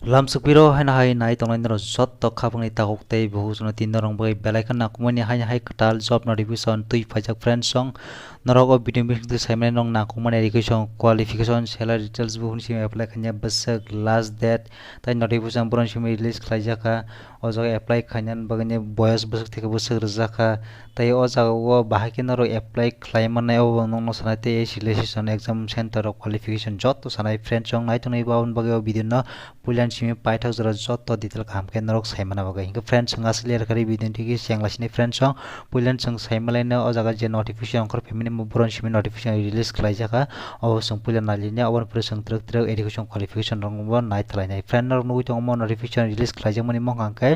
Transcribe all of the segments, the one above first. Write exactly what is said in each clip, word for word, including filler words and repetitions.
Lamsukpiro haino hai nai tongnai norok jotto khapangni takhuk tei bukhuk chwngno tini norok bagwi belai kheno nangkukmani haino hai kwtal job notification twi phaijak friends song. Norok o video bisingtwi saimani norok nangkukmani education, qualification, salary details bukhukni simi apply khaina bwswk last date tei notification borokni simi release khlaijakha. O jaga apply khainani bagwini boyos bwswk theke bwswk rwjakha. Tei o jaga o bahai khe norok apply khlai mannai obo nokno sanai tei solicitation exam center rok qualification jotto sanai friends song nai tongnai bo aboni bagwi o video no puilani simi paithak jora jotto detail kaham khe norok sai manna bagwi. Hinkhe friends song asli er kari video ni tigi siyang lasini friends song puilani song sai malaino o jaga je notification ongkhor phaimani boroni simi notification release khlaijakha. Obo chwng puila nailini, oboni pore chwng twrwk twrwk education qualification rokbo nai thalainai. Friend norok nugwi tongo mo notification release khlaijakmani mokang khe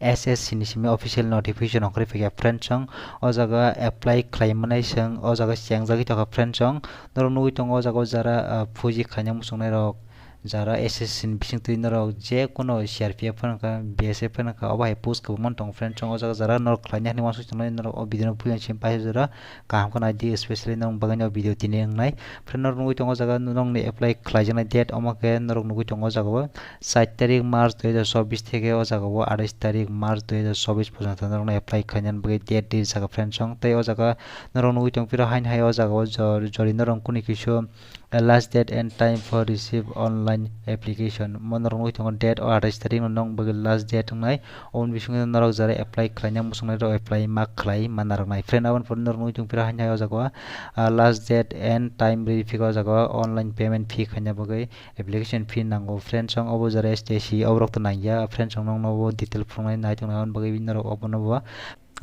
S S C ni simi official notification ongkhorwi phaikha friend song. O jaga apply khlai manai chwng o jaga chengjagwi tongkha friend song. Norok nugwi tongo o jaga o jara, ah, fuji khaina muchungnai rok, jara S S C ni bisingtwi norok je kono C R P F phano kha, B S F phano kha, obo hai post kwbangma tongo friend song. O jaga jara norok khlaina hinwi uansuk tongnai norok o video no puilani simi paithak jora kaham khe nai di, especially norok bagwi no video tini wngnai. Friend norok nugwi tongo o jaga norokni apply khlaijaknai date omo khe norok nugwi tongo o jaga o char tarik March dui hajar chobbish theke o jaga o athais tarik March dui hajar chobbish porjonto norokno apply khlainani bagwi date rijak friend song. Tei o jaga norok nugwi tong phiro haino hai o jaga o jor-, jori norok kuni kisu, uh, last date and time for receive online application. Mo norok nugwi tongo date o athais tarik no nong bagwi last date wngnai. Oboni bisingo norok jara apply khlaina muchungnai rok apply ma khlai manna rok nai. Friend, aboni pore norok nugwi tong phiro haino hai o jaga o, ah, last date and time rifik o jaga o online payment fee khaina bagwi application fee nango. Friend song obo jara S T C oborok to nangya. Friend song nokno obo detail phunuknai nai tongnai aboni bagwi norok obono bo.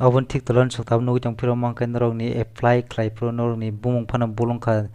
Aboni thik tolani sokthabo nugwi tong phiro mankhe norokni apply khlai phiro norokni bumung phano bolongkha.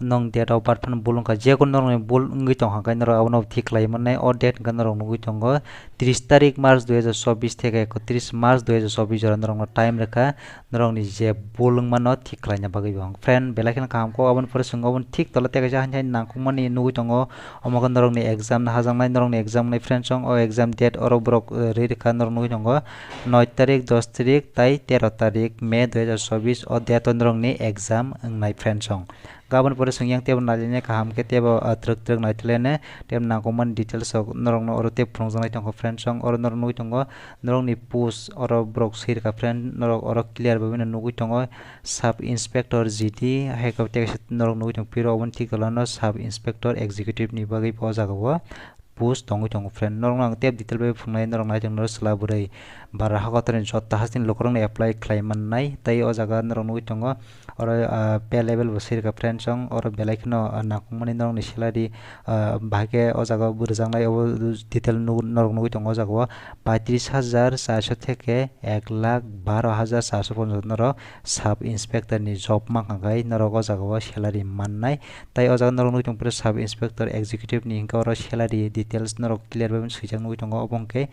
Nong date of birth phano bolongkha, jekon norokni bul wngwi tongkha khe norok abono thik khlai mannai. O date hwnkhe norok nugwi tongo tris tarik March dui hajar chobbish theke ekotris March dui hajar chobbish jora norokno time rwkha norokni je bul wngmano thik khlaina bagwi bo. Friend, belai kheno kaham kok, aboni pore chwng oboni thik tola tei kaisa haino hai nangkukmani nugwi tongo. Omo khe norokni exam no hajaknai, norokni exam wngnai friend song, o exam date oro borok, eh, rwi rwkha norok nugwi tongo noi tarik, dos tarik tai tero tarik May dui hajar chobbish o date o norokni exam wngnai friend song. Gabon pore swngyang tebo nailene kaham khe tebo, ah, twrwk twrwk naitwlene tebo nangkukmani details rok norokno oro tebo phunukjaknai tongkha friend song. Oro norok nugwi tongo norokni post oro borok swi rwkha friend, norok oro clear bai nugwi tongo sub inspector G D, hai khe tei kaisa norok nugwi tong phiro oboni thik tolano sub inspector executive ni bagwi bo o jaga o post tongwi tongo friend. Norokno ang tebo detail bai phunuknai, norok nai tongno chwla bwrwi bara hakotorni jotto hasteni lukurokno apply khlai mannai. Tei o jaga norok nugwi tongo oro, ah, pay level bo sirikha friend song, oro belai kheno, ah, nangkukmani norokni salary, ah, bahai khe o jaga o bo rwjaknai, obo detail nug-, norok nugwi tongo o jaga o paitris hajar charso theke ek lakh baro hajar charso porjonto norok sub inspector ni job mankha khe norok o jaga o salary mannai. Tai o jaga norok nugwi tongphuru sub inspector executive ni hinkhe oro salary details norok clear bai swijak nugwi tongo, obo hinkhe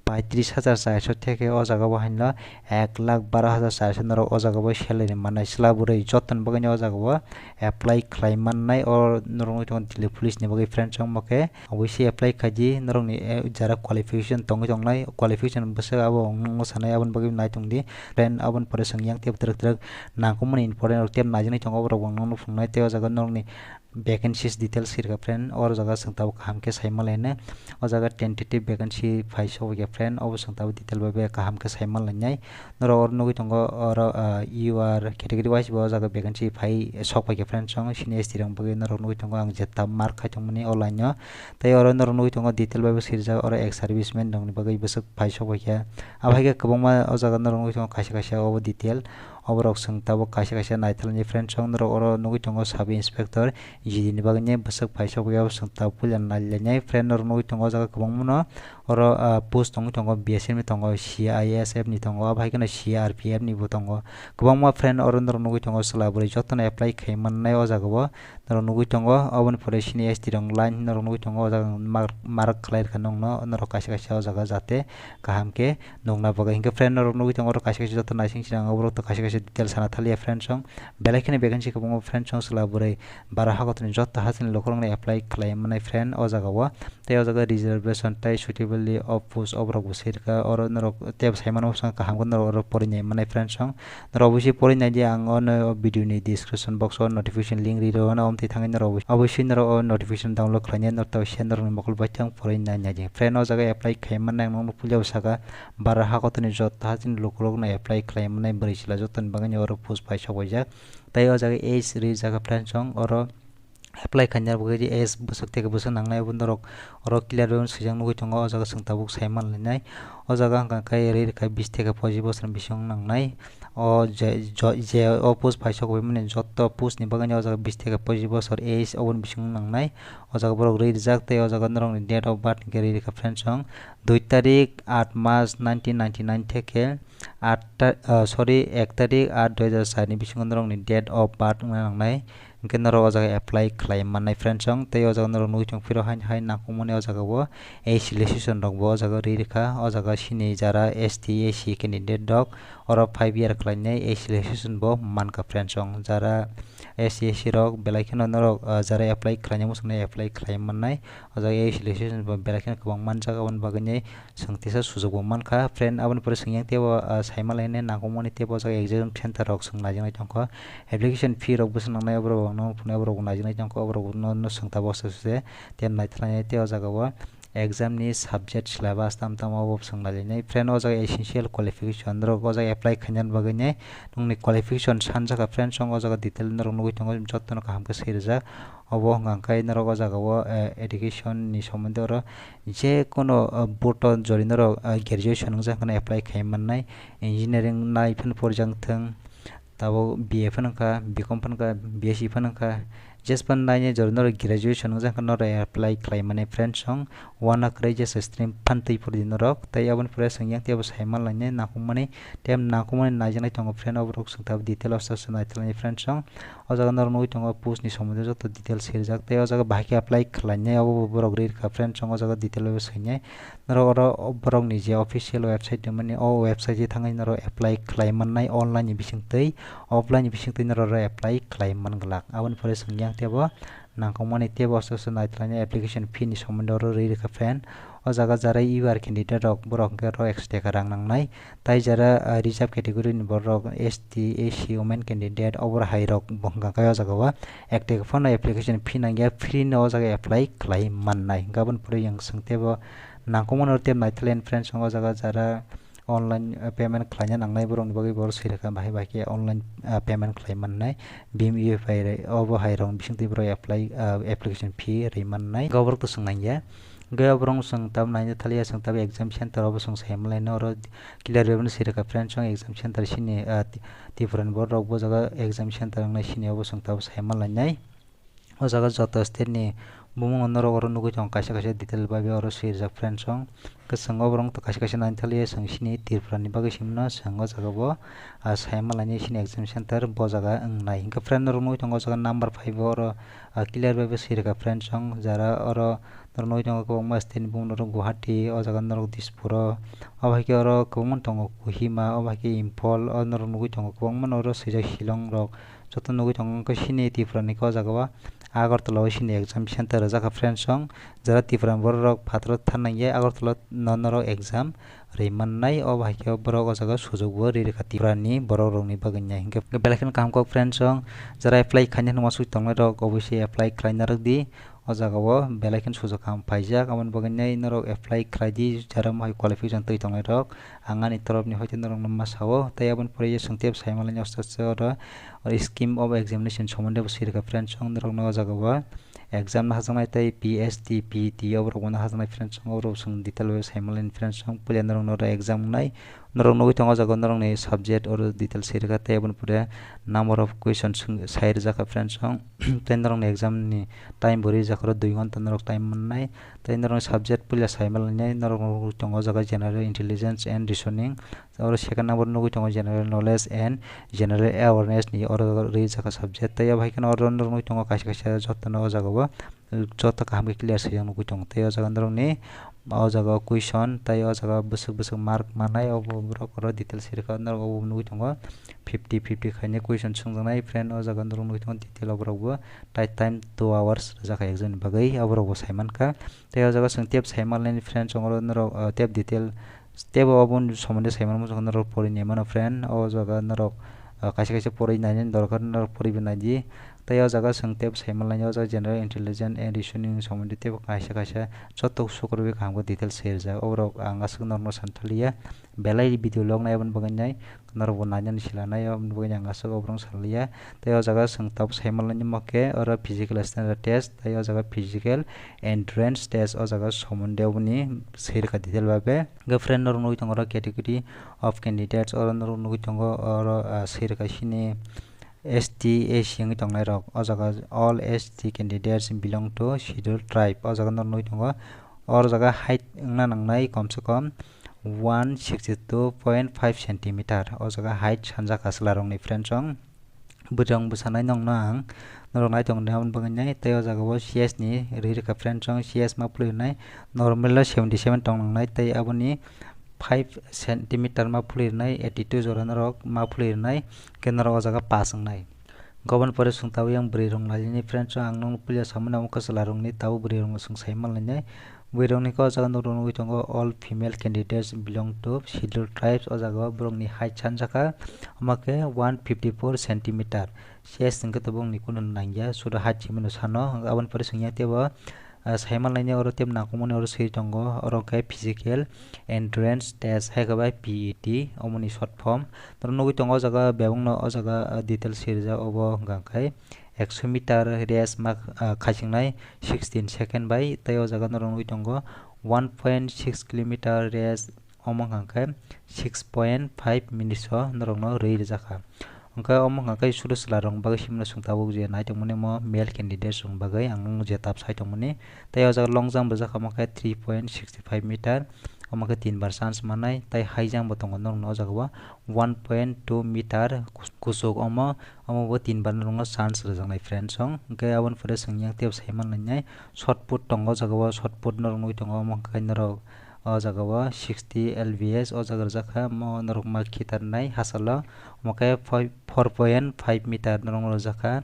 paitris hajar charso theke o jaga o haino ek lakh baro hajar charso norok o jaga o salary mannai. Chwla bwrwi jottoni bagwino o jaga o apply khlai mannai. O norok nugwi tongo Delhi police ni bagwi friends, omo khe oboise apply khaidi norokni, eh, jara qualification tongwi tongnai, qualification bwswk abo ang nukno sanai, aboni bagwi nai tongdi. Friend, aboni pore chwng yang tebo twrwk twrwk nangkukmani important rok tebo naijaknai tongo, borok bo ang nukno phunuknai. Tei o jaga norokni vacancies details sirikha friend, oro jaga chwng tabuk kaham khe sai malaino. O jaga tentative vacancy phai sokya friend, obo chwng tabuk detail bai bai kaham khe sai malainai. Norok oro nugwi tongo oro, ah, U R category wise bo o jaga vacancy phai sok paikha friend, chwng sini S T rok bagwi norok nugwi tongo ang jeta mark khai tongmani o line o. Tei oro norok nugwi tongo detail bai bo sirijak oro ex serviceman rokni bagwi bwswk phai sok paikha. Abo hai khe kwbangma o jaga norok nugwi tongo kaisa kaisa obo detail. Oborok chwng tabuk kaisa kaisa naithokni friend song, norok oro nugwi tongo sub inspector G D ni bagwi bwswk phai sok paikha, obo chwng tabuk puila nailainai. Friend norok nugwi tongo o jaga kwbangma no. Oro, ah, post tongwi tongo, B S F ni tongo, C I S F ni tongo, abo hai kheno C R P F ni bo tongo. Kwbangma friend oro norok nugwi tongo, chwla bwrwi jotono apply khai mannai o jaga o. Norok nugwi tongo, oboni pore sini S T rok line norok nugwi tongo, o jaga mar-, mark khlai rwkha nokno, norok kaisa kaisa o jaga jate kaham khe nukna bagwi. Hinkhe friend norok nugwi tongo, oro kaisa kaisa joto naising sinang, oborok to kaisa kaisa detail sana thaliya friend song. Belai kheno vacancy kwbangma friend song, chwla bwrwi bara hakotorni joto hasteni lukurokno apply khlai mannai friend o jaga o. Tei o jaga reservation tei suitably of post oborok bo sirkha. Oro norok tei saimano bwskango kaham khe norok oro porinai manai friends song. Norok obviously porinai di, ang ono video ni description box o notification link ri rw, ono omtwi thangwi norok obviously norok o notification download khlainai norok tei se norokni mokol bai thang porinai nai di. Friend o jaga apply khai manai ang nokno puila bwsaka bara ha kotorni jotto hachini lukurokno apply khlai manai bwrwi chwla jottoni bagwi oro post bai sok waijak. Tei o jaga age ri jaga friends song oro apply khaina bagwi age bwswk theke bwswk nangnai, abo norok oro clear bai swijak nugwi tongo. O jaga chwng tabuk sai manlainai. O jaga wngkha khe ri rwkha bis theke pochis bosor bising nangnai. O je, jo-, je o post bai sok bai mani jotto post ni bagwi o jaga bis theke pochis bosor age oboni bising nangnai. O jaga borok ri rijak tei o jaga norokni date of birth hwnkhe ri rwkha friends song dui tarik aat mas nineteen ninety nine theke aat ta-, ah, sorry, ek tarik aat dui hajar char ni bisingo norokni date of birth wngna nangnai. Hwnkhe norok o jaga apply khlai mannai friends song. Tei o jaga norok nugwi tong phiro haino hai nangkukmani o jaga o age relaxation rok bo o jaga ri rwkha. O jaga chini jara S T, S C candidate rok oro five year khlainai age relaxation bo mankha friends song. Jara S C, S C rok belai kheno norok, ah, jara apply khlaina muchungnai apply khlai mannai. O jaga age relaxation bo belai kheno kwbang manjak, aboni bagwi chwng tisa sujok bo mankha. Friend, aboni pore chwng yang teibo, ah, sai manlainai nangkukmani teibo o jaga exam center rok chwng naijaknai tongkha. Application fee rok bwswk nangnai, oborok bo ang nuknai, oborok bo naijaknai tongkha, oborok no, no chwng tabuk se se tei naitharnai tei o jaga o exam ni subject syllabus tam tamo bo chwng nailainai. Friend, o jaga essential qualification rok o jaga apply khaina bagwi nai nokni qualification sanjak kha friend song. O jaga detail norok nugwi tongo, jotono kaham khe swi rijak. Obo hwnka khe norok o jaga o, eh, education ni somondo oro je kono, eh, board o jori norok, eh, graduation wngjakha hwnkheno apply khai mannai, engineering nai phano porijak thwng, tabuk B A phano wngkha, B Com phano wngkha, B S C phano wngkha, jespan nai jori norok graduation wngjakha norok apply khlai mani friends song. Uanakwrwi jesa stream phan twi phuru di norok, tei aboni pore chwng yang tei abo sai manlainai nangkukmani, tei nangkukmani naijaknai tongo friend, oborok chwng tabuk detail o se se naitharlainai friends song. O jaga norok nugwi tongo post ni somondo joto details swijak, tei o jaga bahai khe apply khlainai abo bo borok ri rwkha friends song, o jaga detail o swinai norok oro borokni je official website tongmani o website o thangwi norok apply khlai mannai online ni bisingtwi, offline ni bisingtwi norok oro apply khlai man glak. Aboni pore chwng yang tei bo nangkukmani tei bo aswk aswk naitharlainai application fee ni somondo oro ri rwkha friend. O jaga jara U R candidate rok borok hwnkhe oro ekso taka rang nangnai. Tai jara, ah, reserve category ni borok S T, S C, women candidate obo hai rok bo hwnkha khe o jaga o ek taka phano application fee nangya, free no o jaga apply khlai mannai. Hwnkhe aboni pore yang chwng teibo nangkukmano tei naitharlainai friends o jaga jara online, ah, payment khlaina nangnai borokni bagwi borok swi rwkha bahai bahai khe online, ah, payment khlai mannai. Bhim U P I rok obo hai rok bisingtwi borok apply, ah, application fee rwi mannai. Hwnkhe borok to swng nangya. Hwnkhe borok chwng tabuk naina thaliya, chwng tabuk exam center obo chwng sai manlainai oro clear bai phano swi rwkha friends song exam center sini, ah, Ti-, Tripura ni borok rok bo jaga exam center wngnai sini obo chwng tabuk sai manlainai. O jaga joto state ni bumung norok oro nugwi tongo kaisa kaisa detail bai bai oro swi rijak friends song. Hwnkhe chwng oborok to kaisa kaisa naina thaliya chwng sini Tripura ni bagwi simi no chwng o jaga bo, ah, sai manlainai sini exam center bo jaga wngnai. Hwnkhe friend norok nugwi tongo o jaga number phai bo oro, ah, clear bai bo swi rwkha friends song jara oro norok nugwi tongo kwbangma state ni bumung norok Guwahati, o jaga norok Dispur o, obo hai khe oro kwbangma tongo Kohima, obo hai khe Imphal, o norok nugwi tongo kwbangma norok swijak Shillong rok joto nugwi tongo. Hwnkhe sini Tripura ni khe o jaga o Agartala o sini exam center rwjak kha friends song, jara Tripura ni borok rok phataro thangnai ya Agartala no norok exam rwi mannai, obo hai khe borok o jaga o sujok bo ri rwkha Tripura ni borok rok ni bagwi nai. Hwnkhe belai kheno kaham kok friends song, jara apply khaina hwnwi uansuk tongnai rok obviously apply khlai narwk di. O jaga o belai kheno sujok kaham paijak, aboni bagwi nai norok apply khlai di, jara mohai qualification twi tongnai rok. Ang ani torop ni hoite norok no ma sao, tei aboni pore je chwng tei sai manlainai aste aste oro, oro scheme of examination somondo bo swi rwkha friends song, norok no o jaga o exam no hajaknai tei P H D, P E T oborok bo no hajaknai friends song, oborok chwng detail bai sai manlainai friends song, puila norok no oro exam wngnai. Norok nugwi tongo o jaga o norokni subject oro detail swi rwkha tei aboni pore number of question swng-, sai rwjak kha friends song. Tei norokni exam ni time bo rijak oro dui ghonta norok time mannai. Tei norokni subject puila sai manlainai norok nugwi tongo o jaga general intelligence and reasoning. Oro second number nugwi tongo general knowledge and general awareness ni oro rijak kha subject. Tei abo hai kheno oro norok nugwi tongo kaisa kaisa jotono o jaga o joto kaham khe clear swijak nugwi tongo. Tei o jaga norokni O jaga o question, tai o jaga bwswk bwswk mark manai, obo borok oro detail sirikha, norok obo nugwi tongo. Fifty fifty khainai question swngjaknai, friend, o jaga norok nugwi tongo detail o borok bo, tai time two hours rwjakha exam ni bagwi, oborok bo saimankha. Tai o jaga chwng tep saimanlaini, friend, chwng oro norok, ah, tep detail, tep obo somoni saimanma chwng norok porinai mano, friend, o jaga norok, ah, kaisa kaisa porinani dorkar, norok poribo naidi. Tai o jaga chwng tep saimanlaini, o jaga general intelligence and reasoning somoni tebo kaisa kaisa joto sukurwi kaham khe detail sairijak. Oborok ang aswk norokno santhaliya, belai video log nai aboni bagwi nai, norokbo nainani sila nai aboni bagwi ang aswk oborok sanliya. Tai o jaga chwng tabuk saimanlaini mokhe oro physical standard test, tai o jaga physical entrance test, o jaga somoni oboni sirikha detail babe. Hwnkhe friend, norok nugwi tongo oro category of candidates, oro norok nugwi tongo oro, ah, sirikha sini S T, S C wngwi tongnai rok. O jaga all S T candidates belong to scheduled tribe. O jaga norok nugwi tongo, oro jaga height wngna nangnai komse kom one sixty two point five centimeter. O jaga height sanjak aswlarokni, friend, chwng bwrwirok bwsanai nokno ang norok nai tongni aboni bagwi nai. Tai o jaga o C S ni ri rwkha, friend, chwng C S ma phulwi rwnai, normal o seventy seven tong nangnai, tai aboni five centimeter ma phulwi rwnai, eighty two jora norok ma phulwi rwnai, khe norok o jaga pass wngnai. Gobon pore chwng tabuk yang bwrwi rok nailini, friend, chwng ang nokno puila samani, omo kwchwla rokni tabuk bwrwi rokno chwng sai manlainai. Bwrwi rokni khe o jaga norok nugwi tongo, all female candidates belong to scheduled tribes, o jaga o borokni height sanjakha, omo khe one fifty four centimeter. C S hwnkhe tabuk ni kunu nangya, sudo height simi no sano, aboni pore chwng yang tebo, ah, saimanlaini oro tei nangkukmani oro swi tongo, oro khe physical entrance test, hai khe bai P E T, omoni short form. Norok nugwi tongo o jaga bebakno o jaga, ah, detail swi rijak, obo hwnka khe ekso meter race ma, ah, khaichiknai sixteen second bai, tei o jaga norok nugwi tongo one point six kilometer race, omo hwnka khe six point five minutes o norokno rwi rwjakha. Hwnkhe omo hwnka khe sudu chwla rok bagwi simino chwng tabuk je naitongmani omo male candidate rok bagwi ang nukgo je tab sai tongmani. Tei o jaga long jump rwjakha omo khe three point six five meter, omo khe tin bar chance mannai, tei high jump bo tongo norokno o jaga o one point two meter kus-, kuchuk omo, omo bo tin bar norokno chance rwjaknai, friends, song. Hwnkhe aboni pore chwng yang tei sai manlainai shot put tongo o jaga o, shot put norok nugwi tongo omo khe norok o jaga o sixty L B S o jaga rwjakha, omo norok ma khitarnai hachalo, omo khe four point five meter norok rwjakha.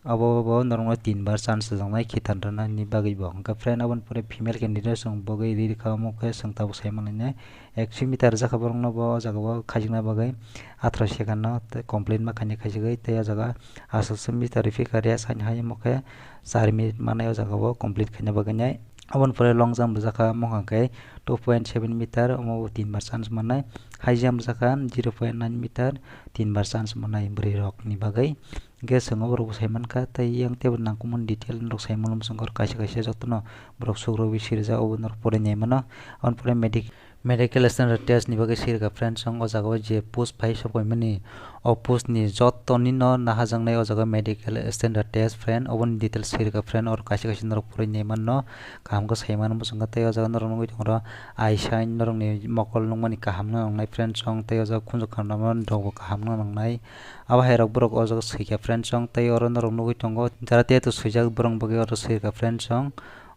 Abo bo norokno tin bar chance rwjaknai khitan rwnani bagwi bo. Hwnkhe friend, aboni pore female candidate chwng bogwi ri rwkha, omo khe chwng tabuk sai manlainai ekso meter rwjakha borokno bo o jaga o khaijakna bagwi atharo second no tei complete ma khaina khaijagwi, tei o jaga aswk se meter rwphikha rest haino hai omo khe char minute manai o jaga o complete khaina bagwi nai. Aboni pore long jump rwjakha omo hwnkha khe two point seven meter, omo bo tin bar chance mannai. High jump rwjakha zero point nine meter, tin bar chance mannai bwrwi rokni bagwi. Hwnkhe chwng oborok bo sai mankha, tei yang teibo nangkukmani detail norok sai mano, mwswk kaisa kaisa jotono borok sukrubwi sirijak, obo norok porinai mano. Aboni pore medic-, medical standard test ni bagwi sirikha, friends, chwng o jaga o je post phai sokoimani, o post ni jotoni no nahajaknai o jaga medical standard test, friend, oboni details sirikha, friend, oro kaisa kaisa norok porinai mano, kaham khe sai mano, mwswk tei o jaga norok nugwi tongo eye sign, norokni mokol nukmani kaham no nangnai, friend, chwng tei o jaga khunju khanamani rokbo kaham no nangnai. Abo hai rok borok o jaga swikha, friend, chwng tei oro norok nugwi tongo jara tattoo swijak borok bagwi oro swikha, friend, chwng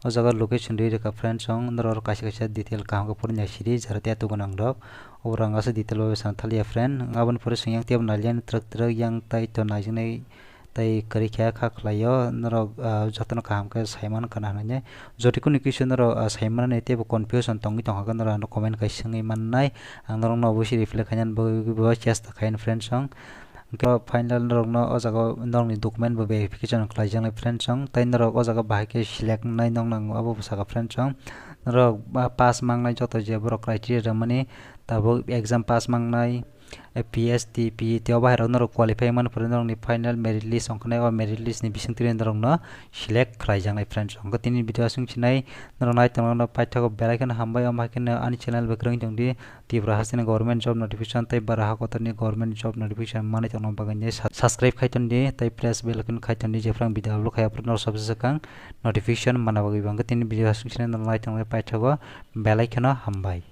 o jaga location rwi rwkha, friend, chwng norok oro kaisa kaisa detail kaham khe phuruni sidi jara tattoo gwnang rok. Obo rang aswk detail bai sana thaliya, friend, aboni pore chwng yang teibo nailiya twrwk twrwk yang tai to naijaknai. Tai kwrwi khe kha khlaio, norok, ah, jotono kaham khe sai mankha na hinwi. Jodi kunu kisa norok, ah, sai manani teibo confusion tongwi tongkha khe norok ano comment khai swngwi mannai. Ang norokno obviously reply khainani bagwi bo chesta khaino, friends, song. Hwnkhe final norokno o jaga o norokni document bo verification khlaijaknai, friends, song. Tai norok o jaga bahai khe select wngnai nokno ang abo bo sakha, friends, song. Norok ba pass mangnai joto je borok criteria rwmani tabuk exam pass mangnai, eh, P S T, P E T o bahai rok norok qualify mani phuru norokni final merit list ongkha nai, o merit list ni bising twi norokno select khlaijaknai, friends. Hwnkhe tini video aswk sinai norok nai tongna paithakgo, belai kheno hambai, omo hai kheno ani channel bai kwrwng tongdi, Tripura hasteni government job notification tei bara hakotorni government job notification manwi tongna bagwi subscribe khai tondi tei press bell icon khai tondi, jephru video upload khai aphuru norok sabse swkang notification manna bagwi. Hwnkhe tini video aswk sinai norok nai tongna paithakgo, belai kheno hambai.